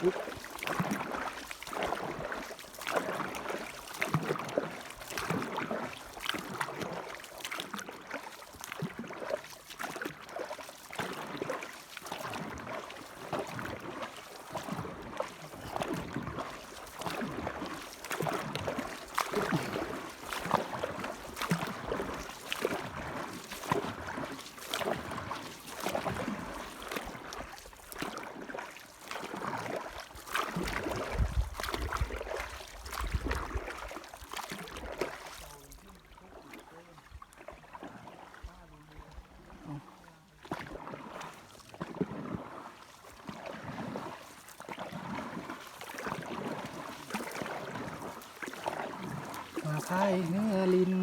ມາພາຍເຮືອຫຼິ້ນ.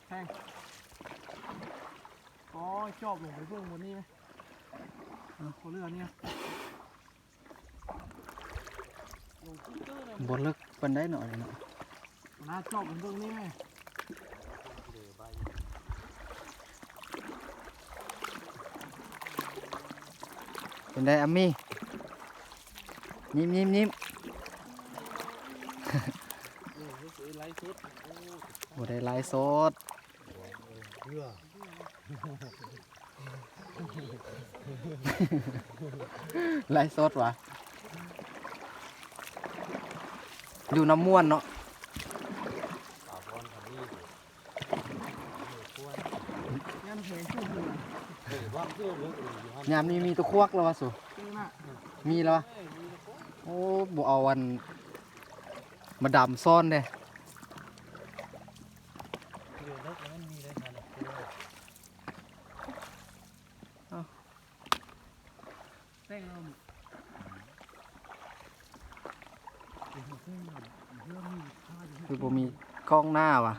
ແພງ ກໍຈອບລົງໄປເບິ່ງບ່ອນນີ້ໄໝ? ເອີ ບໍ່ເຫຼືອນີ້ນະ. ບໍ່ເລິກປານໃດເນາະ ອັນນີ້ເນາະ. ໜ້າຈອບເບິ່ງນີ້ແມ່. ເປັນໃດອາມີ? ຍິ້ມໆໆ. ບໍ່ໄດ້ໄລຟ໌ສົດ. ເບື່ອ ໄລຟ໌ສົດຫວາ? ຢູ່ນຳມ່ວນເນາະ. ຍາມນີ້ມີຕະຄວກແລ້ວຫວາສູ? ມີແລ້ວຫວາ? ໂອ້ ບໍ່ເອົາອັນມາດຳຊ້ອນເດ້. ຄືບໍ່ມີກ້ອງໜ້າຫວາ?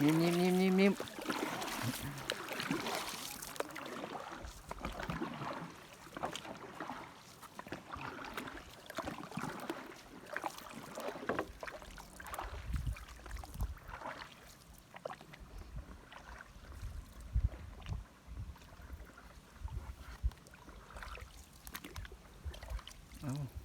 ຍິ້ມໆໆໆ. ເອົ້າ